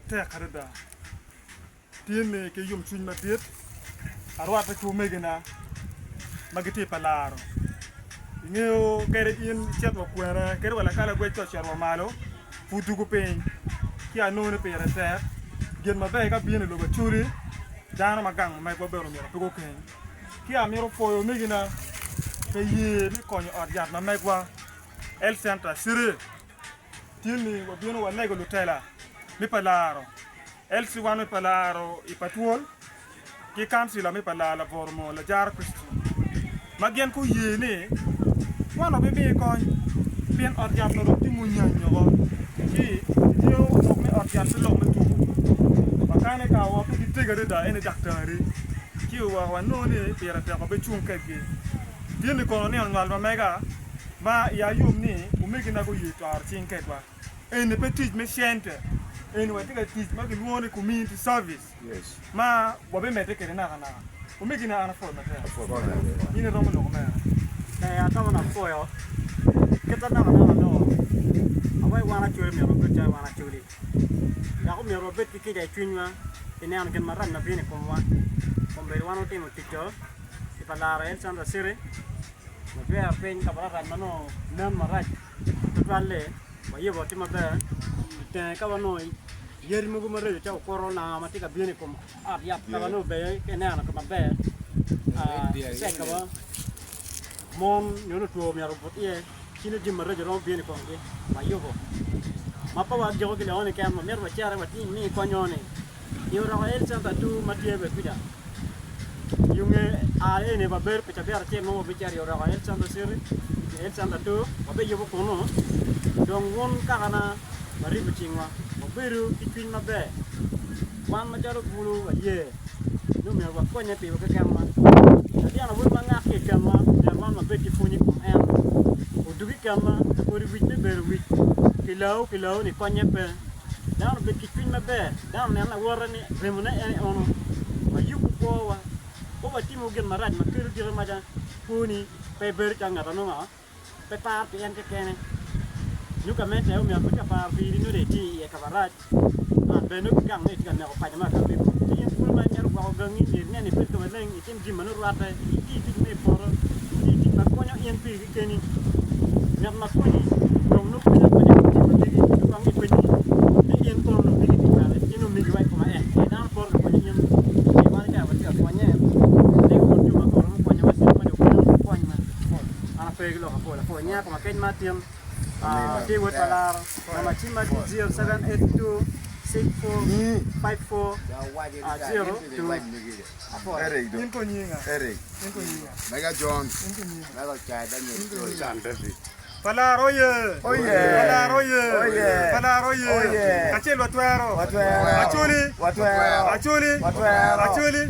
matek adada. Tye-ni ki yomcwiny madit, arwatte ki omegina ma gitye i Palaro. Ingeyo kadi in icit wa kwene, kadi wa lakalagwec ka ocito wa malo, pud dugo piny. Ci anongo ni pire tek, gin maber ka bino i lobo Acholi, dano ma gang ma megwa bene omyero pe gukeng. Ci amito pwoyo omegina pi ye me konyo ot yat ma megwa, Health Center City. Tye-ni wabino walego lutela me Palaro. LC wan me Palaro i Patwol ki Kancila me Palaro Laboro Moo Lajaro Kricito ma gin guye ni wan wabimiyo kony pien ot yat onongo dong tye munyany woko ci ityengo lok me ot yat pe lok me tuko wakane ka wa pe gitego adada ene daktari ci oweko wanongo ni pire tek wabecung kedgi. Tye ni kono nino nywal ma mega ma iya yom ni omegina guye twaro cing kedwa. Eni pe tic me cente, eni watye ka tic ma kilwongo ni community service ma wabimedde kwede nakanaka. Omegina an apwoyo matek. In iromo loko mere? Ee, atamo ni apwoyo kit ma naka naka nongo awaci wan Acholi myero wabed calo wan Acholi dok omyero wabed ki kica i cwinywa pi neno gin marac ma bino i komwa. Kombeddi wan watimo tic-co i pa laro Health Center City wajwero piny ka marac ma nongo nen marac. Tutwalle wayubo tye maber i tenge ka wanongo yadi mogo maraco calo okuto nanga ma tye ka bino i kom ot yat ka ma nongo ber ka ineno maber cek ka ma mon nyo lutwo myero obut iye ci nongo jami maraco romo bino i komgi wayubo ma pe wagiko ki lok-ni keken wamito wacit wami kony-ni. I oroko Health Center du ma tye bene kuca yo nge a eni wabedo pi cabit acel mo wabicito i oroko Health Center City i Health Center du wabiyubo kunu dong wun kakana waribo cingwa wabedo ki cwiny maber wan macalo bulu waye ni myero wakonye piwa kekenwa latin awobi ma ngak ki i kinwa myero wan wabed ki pwony i kom en odug i kinwa kodi wic me bedo wic kilawu kilawu ni konye pe. Dano obed ki cwiny maber, dano onen lawote ni remone en enono. Wayubbu kwowa, pe watimo gin marac ma kelo diki maca kwoni pe bedo calo ngat ma nongo pe paro pi en kekene. Nyo gamente aye omyero obed ka paro piri nyo dong itye iye ka marac bene nongo ki gang nongo itye ka neko paco ma ka mego. Ci in pwony ma imito gwoko gangi myero inen ni ibed ka maleng, itim jami ma nongo rwatte, iti tic me i poto, iti tic ma konyo in piri kekeni. Ngat ma konyi dong nongo konyi akonya ki tic ma megi nyo kong ipenyi ni in kono onongo megi tic kwede in omigi wa i koma en aye dano poto ka konyo in ci wan kara watye ka konye alego bot jo ma ka oromo konyowa ci ma dong obino konywa an ape ki lok mapol apol nya koma kec ma atin tye wod pa laro namba cimma tye 0782 64 54 02. Palar oye! Palar oye! Palar oye! Kacel watwero! Acholi! Acholi! Acholi!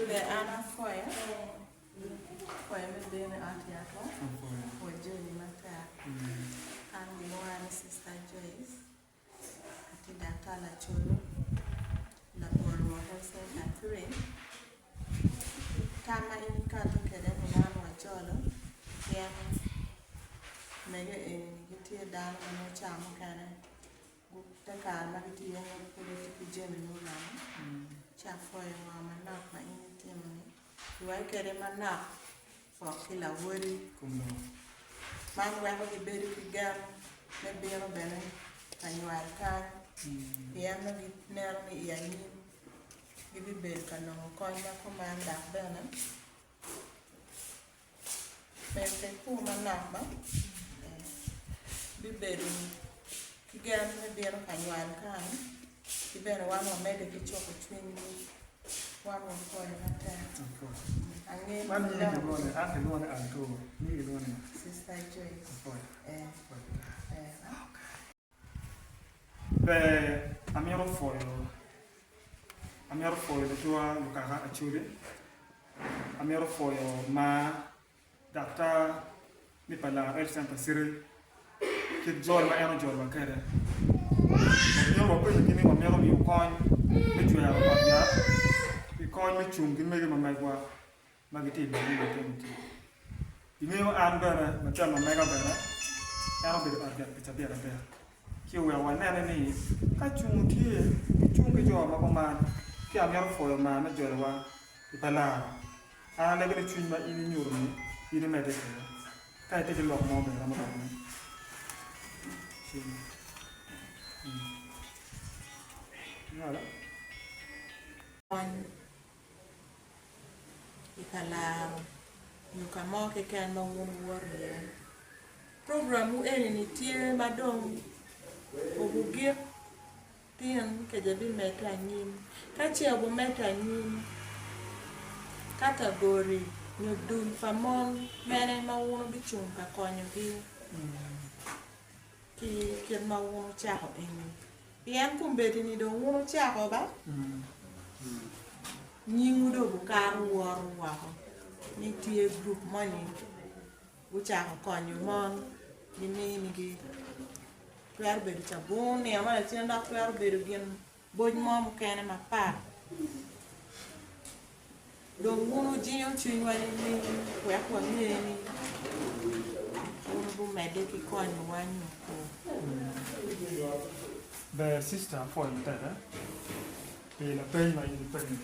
Ber an apwoyo, apwoyo me bino i ot yatwa, wajoli matek. An gilwonga ni Sister Joyce, atye daktar lacolo, laboro mo Health Center 3. Tam ma in ikato kwede ni wan wajolo pien mege eni gitye dano ma nongo ca mukene Te kare ma gitye iye nongo pe gitye ki jami muromo, ci apwoyo ngo manok ma in itimo-ni, ywayi kwede manok pok ki lawodi. Man weko gibedo ki gen me bino bene ka nywal kany pien nongo gineno ni i anyim gibibedo ka nongo kony ma kuman dok bene Pe kur manok ba bibedo ki gen me bino ka nywal kany ki bene wan wamedde ki cuko cwinygi. Wan wapwoyo matek. Angeyo Man ni nyingi iloko. kilwongo ni, an kilwongo ni Arturo, nyingi kilwongo ni? Sister Joyce. Apwoyo. Eh. Eh. Ber amito pwoyo, amito pwoyo lutuwa lukaka Acholi, amito pwoyo maa Daktar me pa Lar Health Center City kit jol ma en ojolowa kwede. Wabino wapenyogi ni wamito miyo kony me jwero ot yat ki kony me cung ki mege ma megwa ma gitye i Bangui Maternity. Ingeyo an bene latin ma mega bene en obedo i ot yat pi cabit adek ci oweko wanene ni ka cung tye ki cung ki jo ma kuman ci amito pwoyo mar me jolowa i pa Lar. An alego ni cwiny ma in inyuto-ni in imedde kwede. Ka itye ki lok mo bene iromo lokone. Ci Ingolo? Kony i ka laro nyo ka mo keken ma wun wuwoto iye. Programwu eni-ni tye ma dong obugik Pien kece bimedde anyim. Ka ce obimedde anyim, katagori nyo dul pa mon mene ma wun wubicung ka konyogi ki kit ma wun wucako eni? Pien kombeddi-ni dong wun wucako ba, nyingwu dong obukato woto woko ni tye gurup moni gucako konyo mon giminigi. Twero bedo cabun, nino ma lacen dok twero bedo gin boc mo mukene mapat. Dong wun wujingo cwinywa nining wek wange ni wun wubimedde ki konyowa nyo pe? Ber sister apwoyo matek eh pi lapeny ma in ipenyo ni.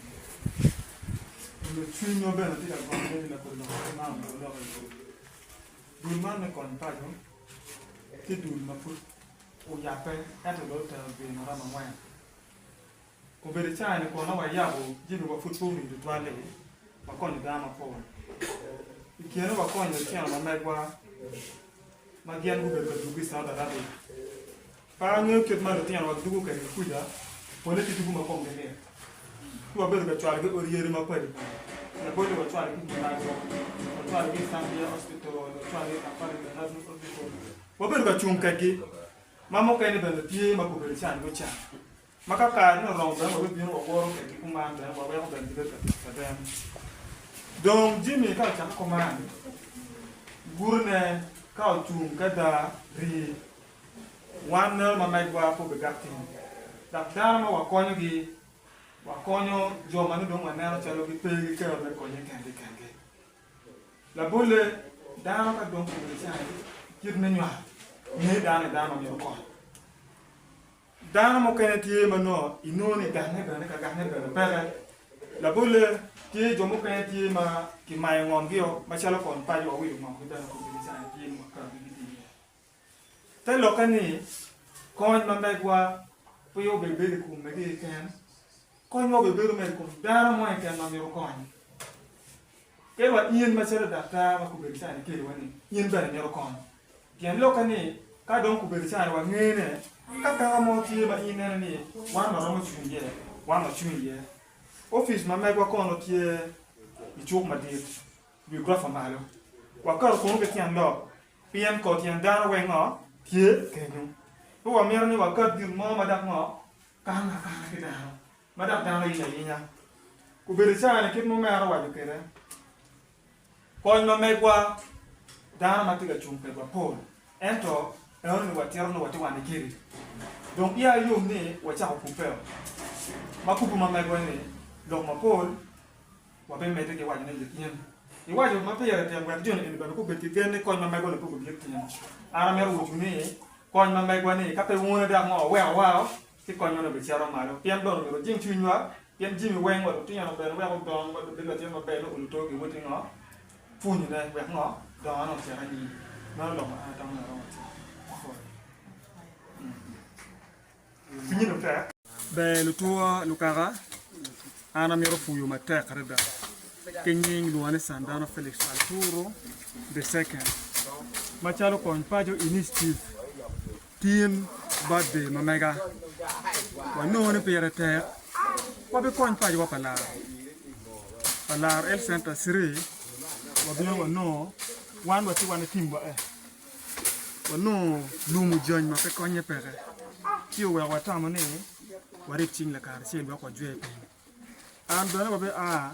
Onyo cwinywa bene tye ka gone ni lakodi lok ma man omyero walok iye. Dul man me kony paco tye dul ma pud oyabbe ento dong otero dwe maromo angwen. Obedo i caa-ni kono wayabo jami wa pud pe orii tutwal-li wakonyo dano mapol. I kine wakonyo litino ma megwa ma gin gubedo ka dwogo i Saudi Arabia. Pe angeyo kit ma lutinowa gidugo kwede ki kuca, pole gidugo ma komgi lit. Ci wabedo ka cwalogi i odi yadi mapadi padi. Labolle wacwalogi i Mulago, wacwalogi i Zambia Hospital, wacwalogi i Kampala International Hospital. Wabedo ka cung kwedgi, ma mukene bene tye ma gubedo can gucan. Ma ka kare-ni oromo bene wabibino waworo kwedgi kuman bene waweko bene gibedo ka tito caden. Dong jami ka ocakke kuman, gurune ka ocung ki ada rii. Wan meno ma megwa pe obigak timo. Dok dano ma wakonyogi, wakonyo jo ma nongo dong waneno calo gipe ki kero me konye kengi kengi. Labolle, dano ka dong obedo calo kit me nywal, nge dano ni dano ma myero okony. Dano mukene tye ma nongo inongo ni gange bene ka gange bene peke. Labolle, tye jo mukene tye ma kimayo ngomgio macalo kony paco wawilo ngomgi bene kobedo calo tye ma kaki gitye iye. Te lokke ni, kony ma megwa pe obibedo i kom mege keken, konywa obibedo mere i kom dano mo keken ma mito kony. Kadi wa in macalo daktar ma kobedo cani keliwa-ni, in bene imito kony. Pien lokke ni, ka dong kobedo cani wangene, ka peko mo tye ma in ineno ni wan waromo cung iye, wan wacung iye. Opic ma megwa kono tye i cuk madit, wi gurofa malo. Wakato kunu ki tyen lok Pien kor tyen dano weng ngo tye kenyo. Pe wamito ni wakat gin mo ma dok ngo kano akana ki dano, ma dok dano yenyo ayenya. Obedo i caa-ni kit ma omera owaco kwede, kony ma megwa dano ma tye ka cung kwedwa pol, ento enoni watito ni watye wane kedi. Dong iya yom ni wacako kubbe-o, ma kubbe ma megwa-ni lok mapol Wabimedde ki waco ni in iwaco ma pire tek wek joni eni bene gubed ki gen ni kony ma megwa ni pe gubik tin. An amito wocwu ni kony ma megwa ni ka pe wune dok ngo oweko wa ci kony meno obicito malo pien bene omyero ojing cwinywa pien jami weng wa lutino bene wek odong wa obed latin maber nongo oluto gi woti ngo pwonyo ne wek ngo dongo ne ocit anyim meno lok ma an atamo ni aromo timo. Apwoyo. Winyi dong tek. Ber lutwa lukaka, an amito pwuyo matek adada ki nying lwonga ni Sandano Felix Arturo the second macalo kony paco initiative tin birthday ma mega wanongo ni pire tek wabikony paco wa pa laro. Pa Laro Health Center Ciri wabino wanongo wan watye wan i tim wa ee wanongo lum ojany ma pe konye peke ci oweko watamo ni warib cing lakaracel wek wajwer piny. An bene wabi a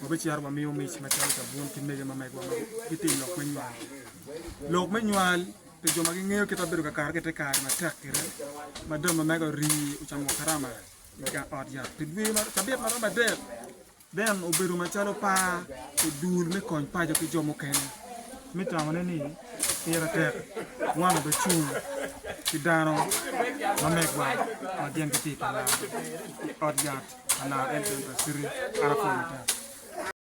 wabicito wamiyo mic macalo cabun ki mege ma megwa ma gitye i lok me nywal. Lok me nywal pi jo ma gingeyo kit ma bedo kakare ki i te kare matek gire ma dong ma mege orii ocamo karama i gang ot yat pi dwe cabit ma romo adek. Ben obedo macalo par pi dul me kony paco ki jo mukene me tamone ni pire tek wan wabecung ki dano ma megwa ma gin gitye ka laro i ot yat pa Lar Health Center City. An apwoyo matek.